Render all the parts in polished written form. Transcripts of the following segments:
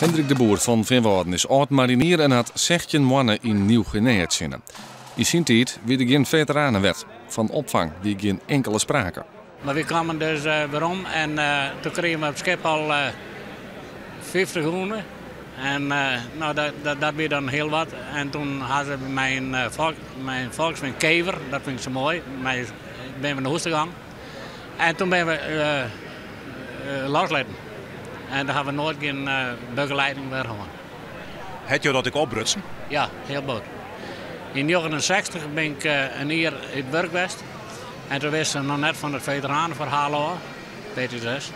Hendrik de Boer fan Feanwâlden is âld-marinier en hat 16 moanne yn Nieuw-Guinea tsjinne. Yn syn tiid wie der gjin feteranewet. Fan opfang wie gjin inkelde sprake. Mar wy kamen dus werom en doe krigen we op skip al 50 gûne. En no, dat wie dan hiel wat. En toen ha se mei in mei in Volkswagen Kever, dat fyn ik sa moai, mei binne we nei hûs ta gien. En toen binne we loslitten. En dêr ha we noait gjin begelieding wer hân. Hat jo dat ek opbrutsen? Ja, hiel bot. Yn 69 bin ik in jier út wurk west. En toen wist se noch net fan it feteranenferhaal ôf, PTSS.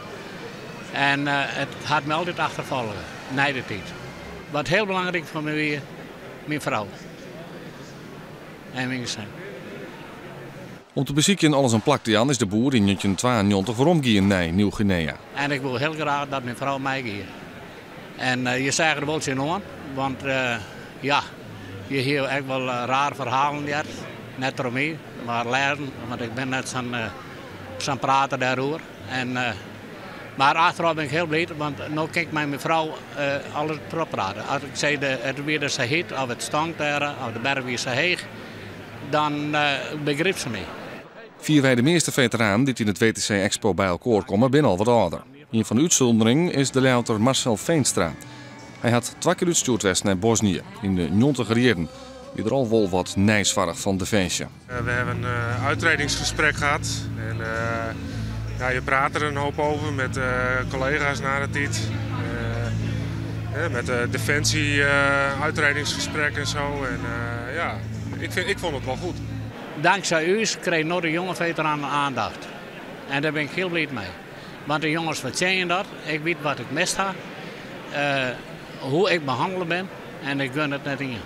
En it hat my altyd achterfolge, nei de tiid. Wat hiel belangryk foar my wie, myn frou en myn gesin. Om te besykjen alles in plak te jaan is De Boer yn 1992 weromgien nei Nieuw-Guinea. En ik woe hiel graach dat myn frou meigie. En je seagen der wol tsjinoan, want ja, je hie ek wol raar ferhalen heard. Net troch my, mar lêzen, want ik bin net sa'n prater dêroer. En, mar achterôf bin ik hiel bliid, want no kin ik mei myn frou alles trochprate. As ik sei it wie der sa hyt of it stonk dêr of de berch wie sa heech, dan begrypt se my. Fierwei de measte feteranen dy't yn it WTC Expo by elkoar komme, binne al wat âlder. Ien fan de útsûnderingen is de Ljouwerter Marcel Veenstra. Hy hat twa kear útstjoerd west nei Bosnië. Yn de njontiger jierren wie der al wol wat neisoarch fan Definsje. We hebben een uittredingsgesprek gehad. En ja, je praat er een hoop over met collega's na de tijd. Met de Defensie uittredingsgesprek en zo. En ja, ik vond het wel goed. Dankzij ús kreeg no de jonge veteranen aandacht. En dêr bin ik hiel bliid mei. Want de jonges fertsjinje dat. Ik wit wat ik mist ha. Hoe't ik behannele bin. En ik gun it net ien.